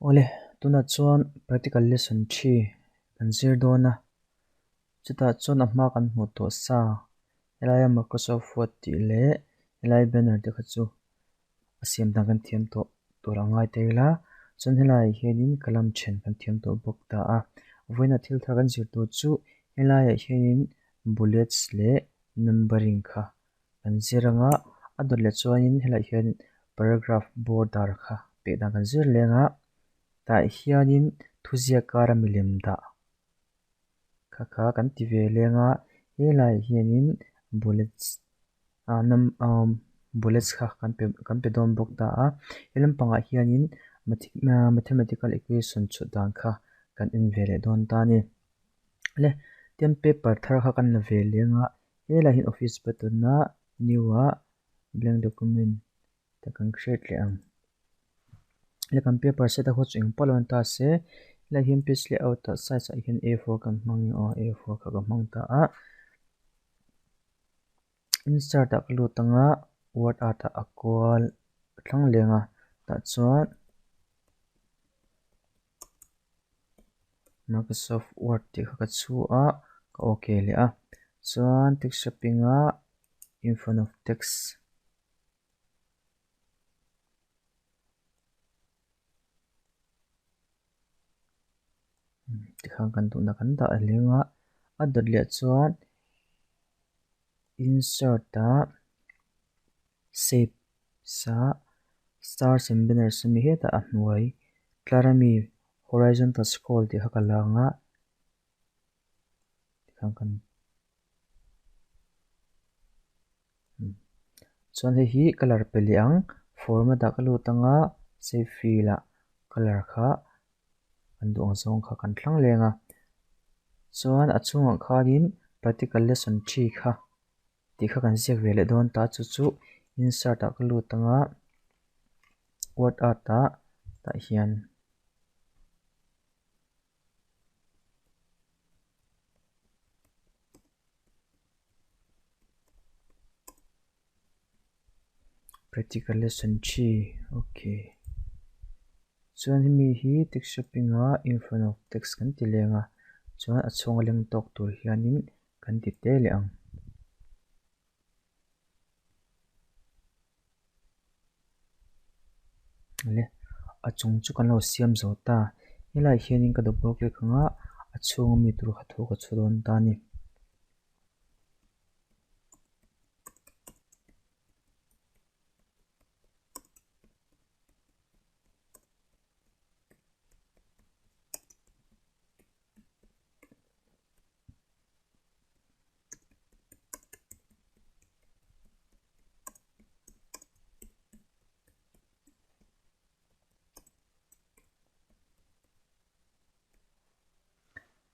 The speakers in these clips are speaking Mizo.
Awle, tunah chuan practical lesson thi kan zir dawn a, chutah chuan a hma kan hmuh tawh sa helaia Microsoft Word tih leh helai banner te kha chu a siam dan kan thiam tawh tur a ngai ta ila, chuan helaiah hianin kalam then kan thiam tawh bawk ta a, vawiina thil thar kan zir tur chu helaiah hianin bullets leh numbering kha kan zir anga a dawt leh chuanin helaiah hian paragraph border kha peh dan kan zir leng a tah hianin thuziak kara milem dah kha kha kan ti ve leng a helaiah hianin bullets ah num umm bullets kha kan pe kan pe dawn bawk ta a he lampangah hianin mathematical equation chhut dan kha kan en ve leh dawn ta a ni le tin paper thar kha kan la ve leng a. Helai hian office button a new ah blank document te kan create leh ang. Helai kan paper set a khaw chu engpawh lo ni ta se helai hian page layout ah size ah hian a four kan hmang aw a four kha ka hmang ta a. Insert ah ka lut ang a word art ah a kual thlang leng a tah chuan Microsoft Word tih kha ka chhu a ka ok leh a chuan text shopping a in front of text tikhan kan duhna kan dah leng a a dawt leh chuan insert ah shape sa stars and banners ami hetah a hnuai tlar ami horizontal scroll tih kha ka la ang a tikhan kan chuan hei hi colour pe leh ang format ah ka lut ang a shape fill ah colour kha kan duh ang zawng kha kan thlang leng a chuan a chhungah khanin practical lesson thi kha. Tih kha kan ziak ve leh dawn ta chu chu insert ah ka lut ang a word art ah tah hian practical lesson thi okay chuan hemi hi text shopping ah in front of text kan ti leng a chuan a chhunga leng tawk tur hianin. Kan ti te leh ang. Le a chung chu kan lo siam zo ta. Helaiah hianin ka double click ang a, a chhunga mi tur kha thu ka chhu dawn ta a ni.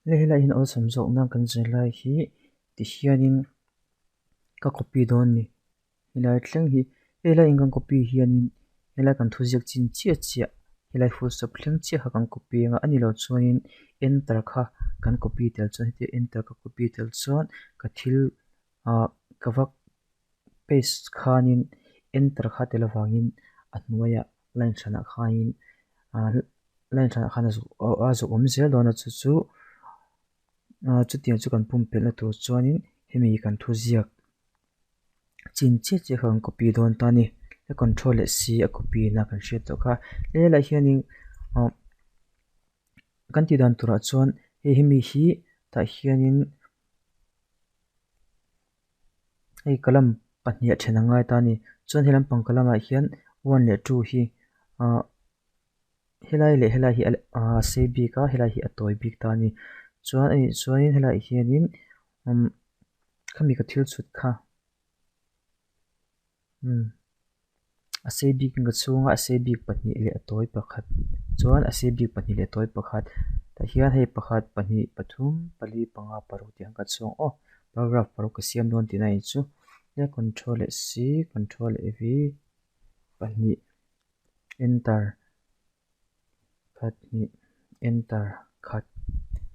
Le helaiah hian awlsam zawk nan kan zir lai hi ti hianin ka copy dawn a ni. Helai thleng hi helai in kan copy hianin helai kan thu ziak chin chiah chiah helai full stop thleng chiah kha kan copy anga a ni loh chuanin enter kha kan copy tel chuan hetiang enter ka copy tel chuan ka thil ah ka va paste khanin enter kha tel avangin a hnuaiah line hranah khanin ah line hranah khan a zuk a zuk awm zel dawn a chu chu ah chutiang chu kan pumpelhna tur chuanin hemi kan thu ziak. Chin chiah chiah kha kan copy dawn ta a ni a control leh c a copy na kan hriat tawh kha helaiah hianin ah kan tih dan turah chuan hei hemi hi tah hianin hei column pahnih a then a ngai ta a ni chuan he lampang column ah hian one leh two hi ah helai leh helai hi a sei bik a helai hi a tawi bik ta a ni chuan a nih chuanin helaiah hianin umm. Khami ka thil chhut kha umm a sei bik in ka chhunga a sei bik pahnih leh a tawi pakhat chuan a sei bik pahnih leh a tawi pakhat tah hian hei pakhat pahnih pathum pali panga paruk tih ang ka chhung aw paragraph paruk ka siam dawn tihna a ni chu nia control leh c control leh v pahnih enter khat hnih enter khat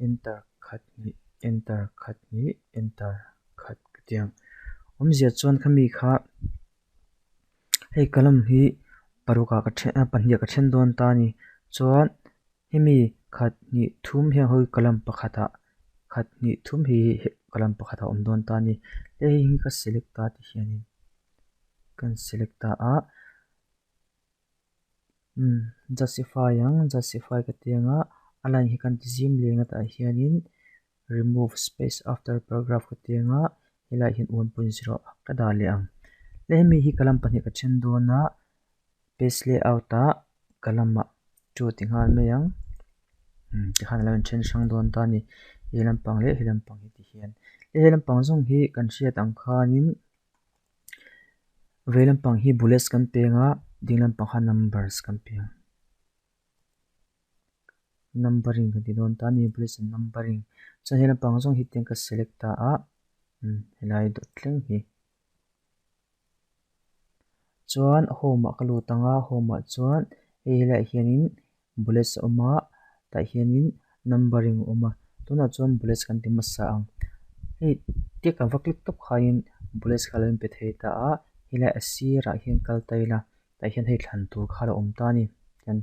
enter khat hnih enter khat hnih enter khat ka ti ang awmzia chuan khami kha hei column hi paruk ah ka then pahnih ah ka then dawn ta a ni chuan. Hemi khat hnih thum hian hawi column pakhatah khat hnih thum hi column pakhatah a awm dawn ta a ni. Hei hi ka select ta ti hianin kan select ta a umm justify ang justify ka ti anga a line hi kan ti zim leh ang a tah hianin remove space after paragraph ka ti anga helaiah hian 1.0 ka dah leh ang. Leh hemi hi column pahnih ka then dawn a page layout ah column ah 2 ti nghal mai ang umm tikhan alo inthen hrang dawn ta a ni he lampang leh he lampang hi ti hian he lampang zawng hi kan hriat ang khanin vei lampang hi bullets kan peng a ding lampang kha numbers kan peng numbering kan ti dawn ta a ni bullets and numbering chuan he lampang zawng hi tiang ka select ta a umm helai dawt thleng hi. Chuan home ah ka lut ang a home ah chuan hei helaiah hianin bullets a awm a tah hianin numbering a awm a tunah chuan bullets kan ti hmasa ang hei tiak kan va click tawp khain bullets kha alo inpe thei ta a helai a sirah hian kal ta ila tah hian hei thlan tur kha a lo awm ta a ni hian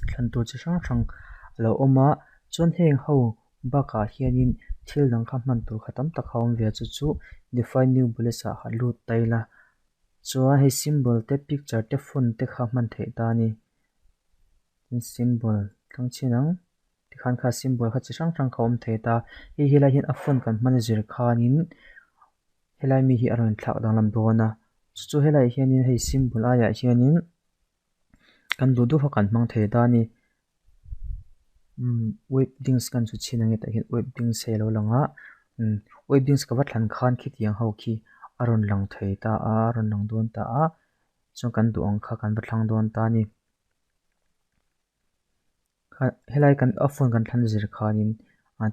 thlan tur chi hrang hrang a lo awm a chuan heng ho Bakah hianin thil dang kha hman tur kha tam tak a awm ve a chu chu define new bullets ah han lut ta ila chuan hei symbol te picture te font te kha hman theih ta a ni symbol thlang chhin ang tikhan kha symbol kha chi hrang hrang kha awm thei ta hei helai hian a font kan hman zir khanin helai mi hi a rawn thlak danglam dawn a chu chu helaiah hianin hei symbol aiah hianin kan duh duh kha kan hmang thei ta a ni. Umm webdings kan chu chhin ang e tah hian webdings hei a lo lang a umm webdings ka va thlan khan khitiang ho khi a rawn lang thei ta a a rawn lang dawn ta a chuan kan duh ang kha kan va thlang dawn ta a ni. Helai kan a phone kan thlan zir khanin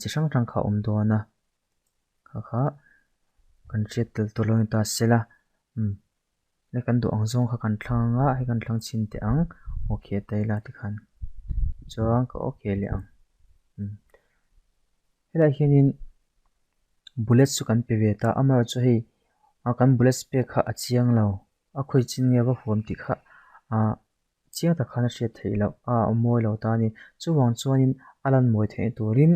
chi hrang hrang kha a awm dawn a kha kha kan hriat tel tur lo ni ta sela umm. Hei kan duh ang zawng kha kan thlang ang a hei kan thlang chhin teh ang okay ta ila tikhan chuan ka okay leh ang umm helaiah hianin bullets chu kan pe ve ta amaherawhchu hei kan bullets pek kha a chiang lo a khawi chin nge va huam tih kha ah chiang tak khan a hriat theih loh a a mawi lo ta a ni chuvang chuanin a lan mawi theih turin.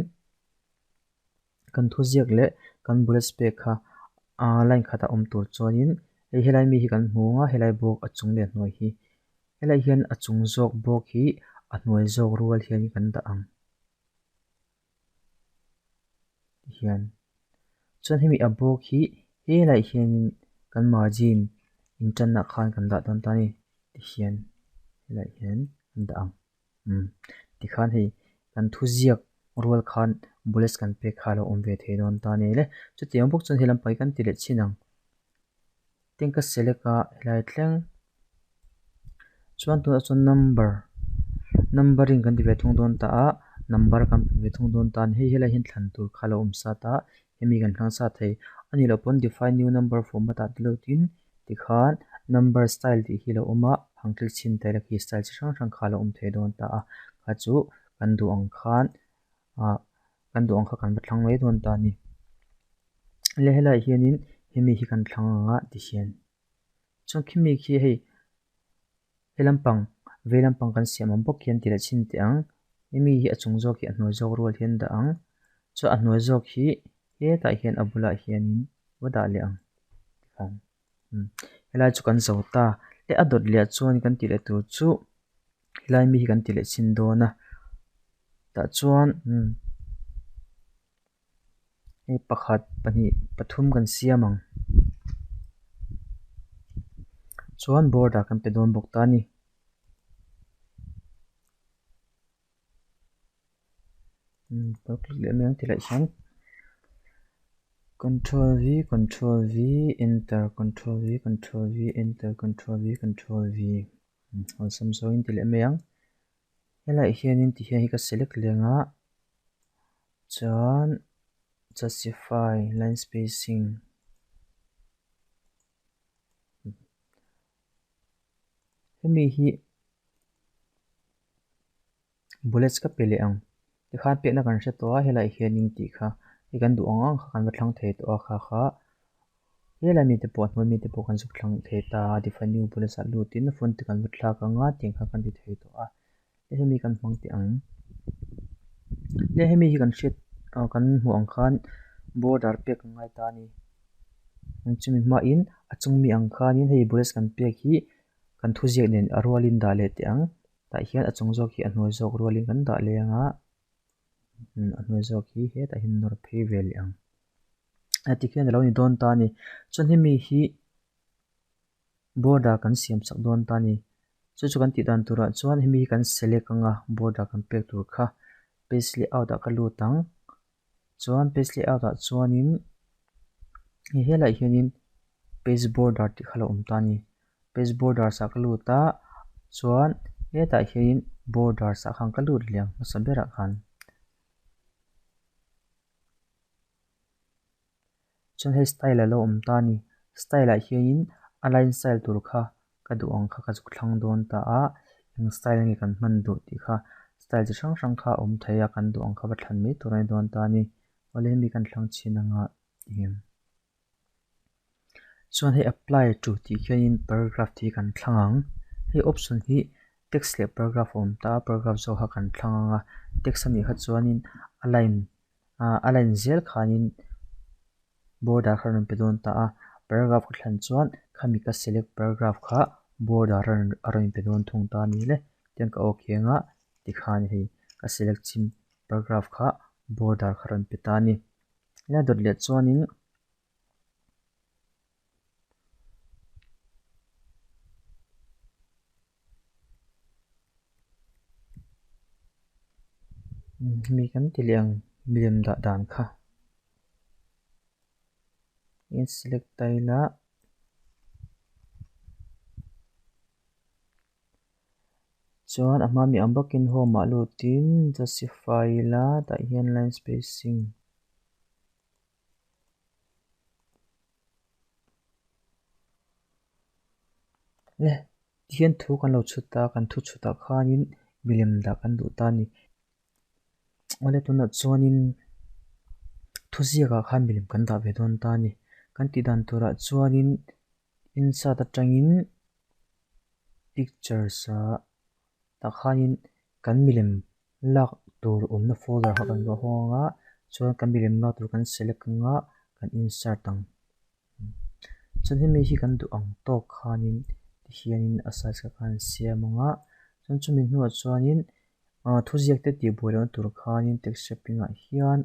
Kan thuziak leh kan bullets pek kha aaa line khatah awm tur chuanin hei helai mi hi kan hmu ang a helai bawk a chung leh a hnuai hi helai hian a chung zawk bawk hi a hnuai zawk rual hian kan dah ang tihian chuan hemi a bawk hi helaiah hianin kan margin intanna khan kan dah dawn ta a ni tihian helaiah hian kan dah ang. Umm tikhan hei kan thuziak rual khan bullets kan pek kha a lo awm ve thei dawn ta a ni le. Chutiang bawk chuan helam pai kan ti leh chin ang. Tin ka select a helai thleng chuan tunah chuan number numbering kan ti ve thung dawn ta a number kan pe ve thung dawn ta a ni. Hei helai hian thlan tur kha a lo awm sat a hemi kan hlang sat thei. A nih loh pawn define new number format ah te lutin tikhan number style tih hi a lo awm a hang thil chhin ta ila khi style chi hrang hrang kha a lo awm thei dawn ta a kha chu kan duh ang khan ah kan duh ang kha kan va thlang mai dawn ta a ni. Le helaiah hianin hemi hi kan thlang ang a tihian chuan khimi khi hei he lampang vei lampang kan siam ang bawk hian ti leh chhin teh ang hemi hi a chung zawk hi a hnuai zawk rual hian dah ang chuan a hnuai zawk hi hetah hian a bulah hianin va dah leh ang tikhan umm helai chu kan zo ta leh a dawt leh ah chuan kan tih leh tur chu helai mi hi kan ti leh chhin dawn a tah chuan umm hei pakhat pahnih pathum kan siam ang chuan border kan pe dawn bawk ta a ni. Click leh mai ang ti lah hian control v control v enter control v control v enter control v control v awlsam zawngin ti leh mai ang helaiah hianin ti hian hi ka select leng a chuan justify line spacing hemi hi. Bullets ka pe leh ang. Tikhan pekna kan hre tawh a, helaiah hianin tih kha hei kan duh ang ang kha kan va thlang thei tawh a kha kha helai mite pawh a hnuai mite pawh kan zuk thlang thei ta a define new bullets ah lutin font te kan va thlak ang a tiang kha kan ti thei tawh a hemi kan hmang teh ang. Le hemi hi kan hriat kan hmuh ang khan border pek a ngai ta a ni. Chumi hmain a chung mi ang khanin hei bullets kan pek hi kan thuziak nen a rualin dah leh teh ang. Tah hian a chung zawk hi a hnuai zawk rualin kan dah leh ang a, a hnuai zawk hi hetah hian nawr phei ve leh ang. Tikhian a lo ni dawn ta a ni. Chuan hemi hi border kan siam chak dawn ta a ni. Chu chu kan tih dan turah chuan hemi hi kan select anga border kan pek tur kha page layout ah ka lut ang. Chuan page layout ah chuanin hei helaiah hianin page border tih kha a lo awm ta a ni. Page borders ah ka lut a chuan hetah hianin borders ah khan ka lut leh ang hmasa berah khan. Chuan hei style a lo awm ta a ni. Style ah hianin a line style tur kha ka duh ang kha ka zuk thlang dawn ta a, eng style nge kan hman duh tih kha style chi hrang hrang kha a awm thei a, kan duh ang kha va thlan mai tur a ni dawn ta a ni. Awle hemi kan thlang chhin anga tih. Chuan hei apply to tih khianin paragraph tih hi kan thlang ang. Hei option hi text leh paragraph a awm ta a, paragraph zawk kha kan thlang ang a, text a nih kha chuanin a line ah a line zel khanin border kha a rawn pe dawn ta a, paragraph ka thlan chuan khami ka select paragraph kha border a rawn a rawn pe dawn thung ta a ni le. Tiang ka okay anga tikhan hei ka select chin paragraph kha border kha a rawn pe ta a ni. Helai dawt leh chuanin Mi kan ti leh ang milem dah dan kha in select ta ila chuan a hma mi ang bawkin home ah lutin justify ila tah hian line spacing. Le tihian thu kan lo chhut a kan thu chhutah khanin milem dah kan duh ta a ni. Awle tunah chuanin thuziakah khan milem kan dah ve dawn ta a ni. Kan tih dan turah chuanin insert atangin pictures ah tah khanin kan milem lak tur awmna folder kha kan va hawng a chuan kan milem lak tur kan select ang a kan insert ang. Chuan hemi hi kan duh ang tawk khanin tihianin a size kha khan siam ang a chuan chumi hnuah chuanin ah thuziak te tih buai lohna tur khanin text shaping ah hian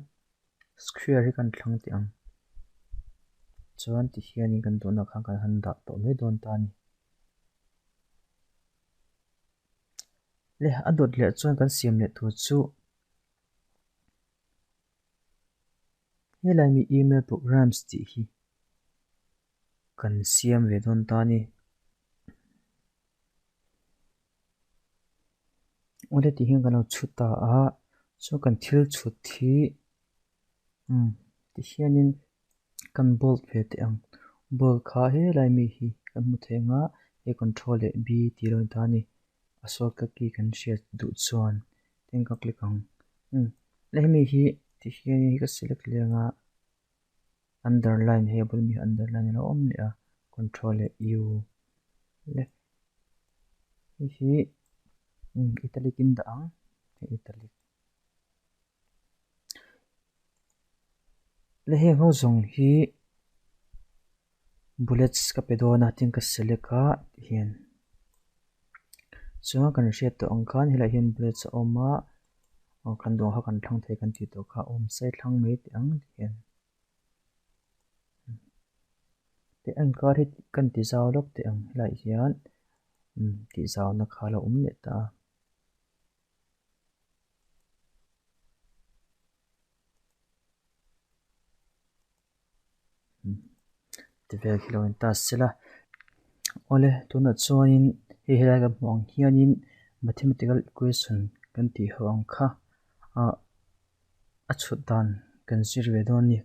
square hi kan thlang teh ang chuan tihianin kan duhna khan kan han dah tawh mai dawn ta a ni. Le a dawt leh chuan kan siam leh tur chu helai mi email programs tih hi kan siam ve dawn ta a ni. Awle tih hian kan lo chhut ta a, chuan kan thil chhut hi umm tihianin kan bold ve teh ang. Bold kha helai mi hi kan hmu thei ang a, hei control leh B tih a lo ni ta a ni. A shortcut key kan hriat duh chuan tin ka click ang. Umm le hemi hi tihianin ka select leh ang a, underline hei a bul mi hi underline a lo awm leh a, control leh U le hei hi umm italic in dah ang hei italic. Le heng ho zawng hi bullets ka pe dawn a tin ka select a tihian chuan kan hriat tawh ang khan helaiah hian bullets a awm a aw kan duh ang kha kan thlang thei kan tih tawh kha awm se thlang mai teh ang tihian teh a inkar hi kan ti zau lawk teh ang helaiah hian tih zauna kha a lo awm leh ta a. Ti vel khi lo in ta sela. Awle tunah chuanin hei helai kan hmuh ang hianin mathematical equation kan tih ho ang kha ah a chhut dan kan zir ve dawn a ni.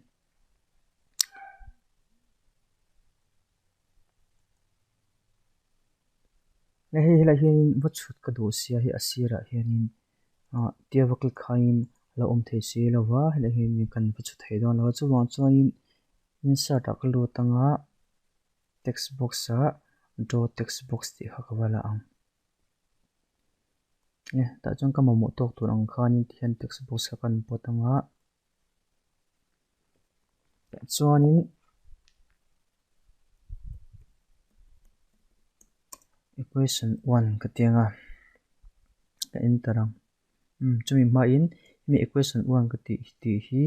Hei helai hianin va chhut ka duh sia hei a sirah hianin ah tia va click khain a lo awm thei si lo va helai hianin kan va chhut thei dawn lo a chuvang chuanin insert ah ka lut anga text box ah draw text box tih kha ka va la ang. Nge tah chuan ka mamawh tawk tur ang khanin tihian text box kha kan pawt ang a. Tah chuanin equation one ka ti ang a, ka enter ang. Umm chumi hmain hemi equation one ka tih tih hi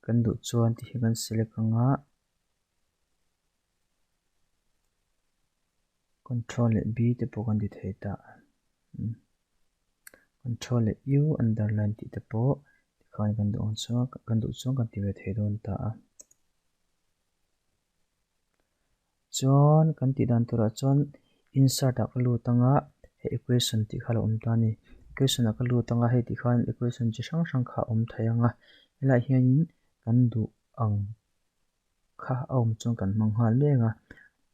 kan duh chuan ti hi kan select ang a. Control leh B te pawh kan ti thei ta. Control leh U underline tih te pawh tikhan kan duh ang chuan kan duh chuan kan ti ve thei dawn ta a. Chuan kan tih dan turah chuan insert ah ka lut anga hei equation tih kha a lo awm ta a ni. Equation ah ka lut anga hei tih khan equation chi hrang hrang kha a awm thei ang a. Helaiah hianin kan duh ang kha a awm chuan kan hmang nghal mek a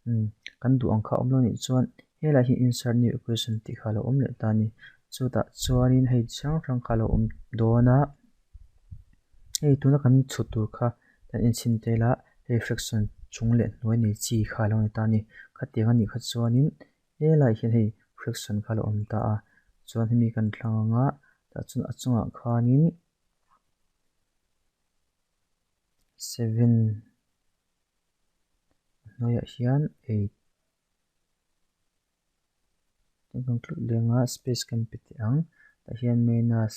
umm kan duh ang kha a awm lo nih chuan helaiah hian insert new equation tih kha a lo awm leh ta a ni chutah chuanin hei chi hrang hrang kha a lo awm dawn a hei tuna kan chhut tur kha kan enchhin tel a hei fraction chung leh hnuai nei chi kha a lo ni ta a ni khatiang a nih kha chuanin helaiah hian hei fraction kha a lo awm ta a chuan hemi kan thlang ang a tah chuan a chungah khanin. Seven a hnuaiah hian eight chuan kan click leh ang a space kan pe teh ang tah hian minus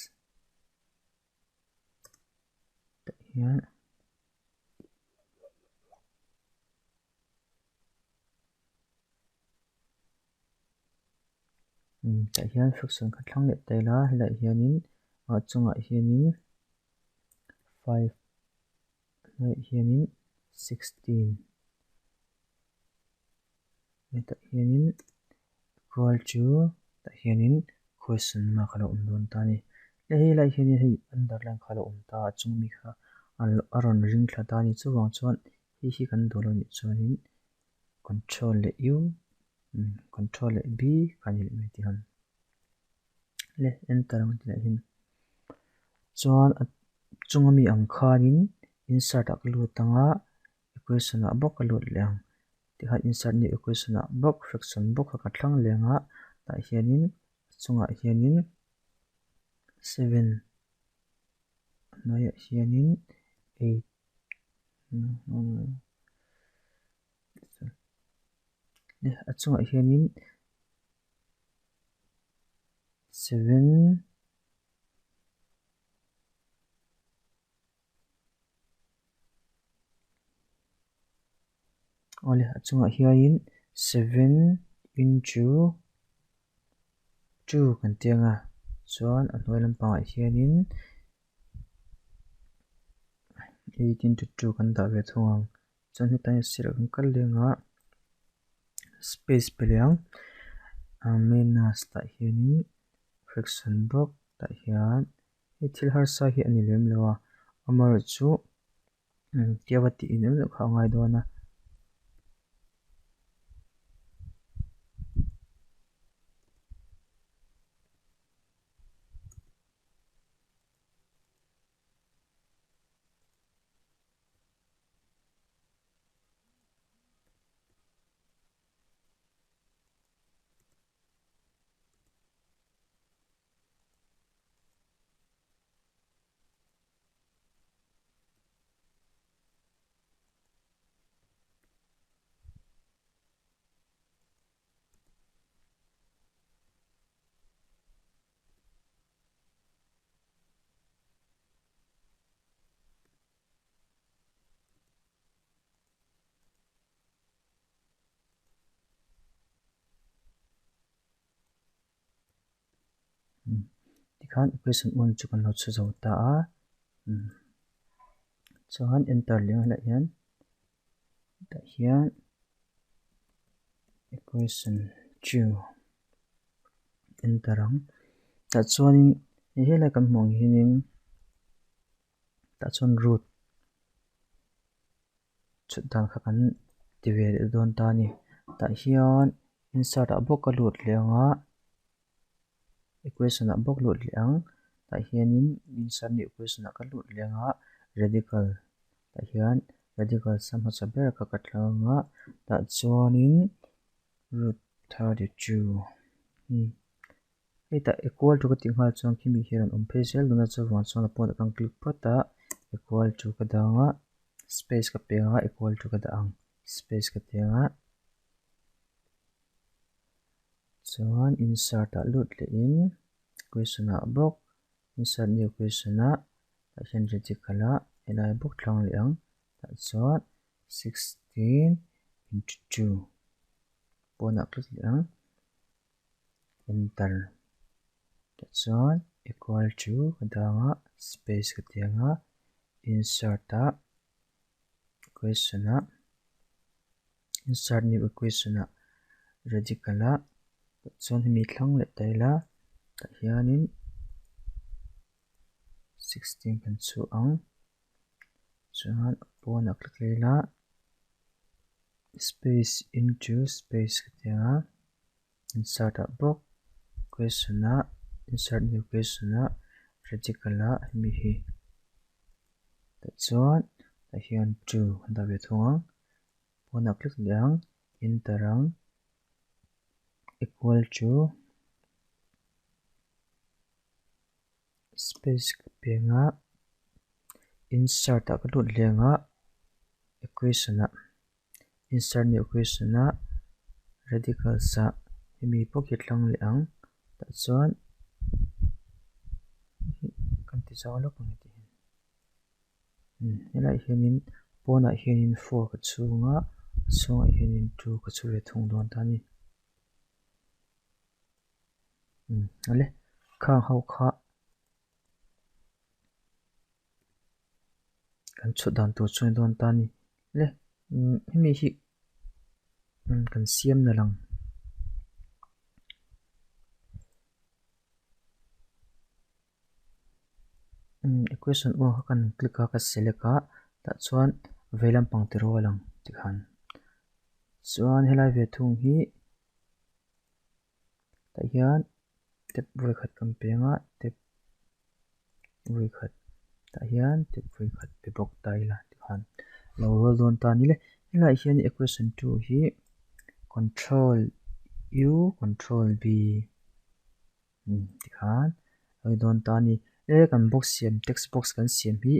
tah hian tah hian fraction kha thlang leh ta ila helaiah hianin a chungah hianin five hnuaiah hianin sixteen hetah hianin equal to tah hianin question mark a lo awm dawn ta a ni. Hei helaiah hianin hei underline kha a lo awm ta a chung mi kha a rawn ring thla ta a ni chuvang chuan hei hi kan duh lo nih chuanin control leh U control leh B kha a ni leh mai tih ang. Le enter ang tih lah hian chuan a chunga mi ang khanin insert ah ka lut ang a equation ah bawk ka lut leh ang tikhan insert new equation ah bawk fraction bawk kha ka thlang leh ang a tah hianin a chungah hianin seven a hnuaiah hianin eight a chungah hianin seven awle a chungah hianin seven into two kan ti ang a chuan a hnuai lampangah hianin eight into two kan dah ve thung ang chuan hetah hian sirah kan kal leng a space pe leh ang minus tah hianin fraction bawk tah hian hei thil harsa hi a ni lem lo a amaherawhchu tia va tih in em kha a ngai dawn a. Tikhan equation one chu kan lo chhu zo ta a chuan enter leh ang helaiah hian tah hian equation two enter ang tah chuanin hei helai kan hmuh ang hianin tah chuan root chhut dan kha kan ti ve leh dawn ta a ni tah hian insert ah bawk a lut leh ang a equation ah bawk lut leh ang tah hianin insert new equation ah ka lut leh ang a radical tah hian radical sum hmasa ber kha ka tlang ang a tah chuanin root 32. Hetah equal to ka tih nghal chuan khimi hi a rawn awm phei zel dawn a, chuvang chuan a pawnah kan click phawt a, equal to ka dang a, space ka peng a, equal to ka dah ang, space ka ti ang a, chuan insert ah lut leh in question ah bawk insert new question ah tah hian radical ah helai bawk thlang leh ang tah chuan 16 into 2 pawnah click leh ang. Enter tah chuan equal to ka dang a space ka ti ang a insert ah equation ah insert new equation ah radical ah tah chuan hemi thlang leh ta ila tah hianin 16 kan chhuah ang chuan pawnah click leh ila space into space ka ti ang a. Insert ah bawk question ah insert new question ah radical ah hemi hi tah chuan tah hian 2 kan dah ve thung ang pawnah click leh ang enter ang equal to space ka peng a insert ah ka lut leh ang a equation ah. Insert new equation a radicals ah hemi pawh khi tlang leh ang tah chuan kan ti zau lawk ang tih hi helaiah hianin pawnah hianin 4 ka chhung a a chhungah hianin 2 ka chhu ve thung dawn ta a ni awle khang ho kha. Kan chhut dan tur chu ni dawn ta a ni. Le hemi hi kan siam na lang. Equation aw kha kan click a ka select a tah chuan vei lampang ti rual ang tikhan. Chuan helai ve thung hi tah hian tap vawikhat kan peng a tap vawikhat tah hian tap vawikhat pe bawk ta ila tikhan lo rual dawn ta a ni le. Helaiah hian equation 2 hi control U control V tikhan a ni dawn ta a ni. He kan box siam text box kan siam hi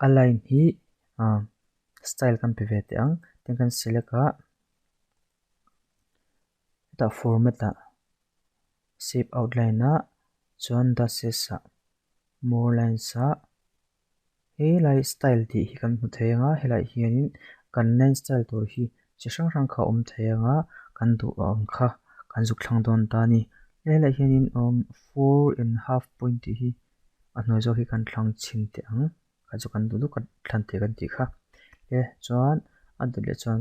a line hi style kan pe ve teh ang tin kan select a. Hetah format ah shape outline ah chuan dashes ah more lines ah helai style tih hi kan hmu thei ang a helaiah hianin kan line style tur hi chi hrang hrang kha a awm thei ang a kan duh ang kha kan zuk thlang dawn ta a ni. Helaiah hianin 4.5 point tih hi a hnuai zawk hi kan thlang chhin teh ang kha chu kan duh duh kan thlan thei kan tih kha le chuan a duh leh chuan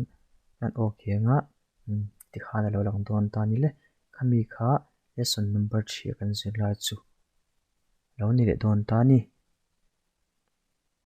kan okay ang a. Tikhan a lo lang dawn ta a ni le. Khami kha lesson number 3 a kan zir lai chu lo ni leh dawn ta a ni.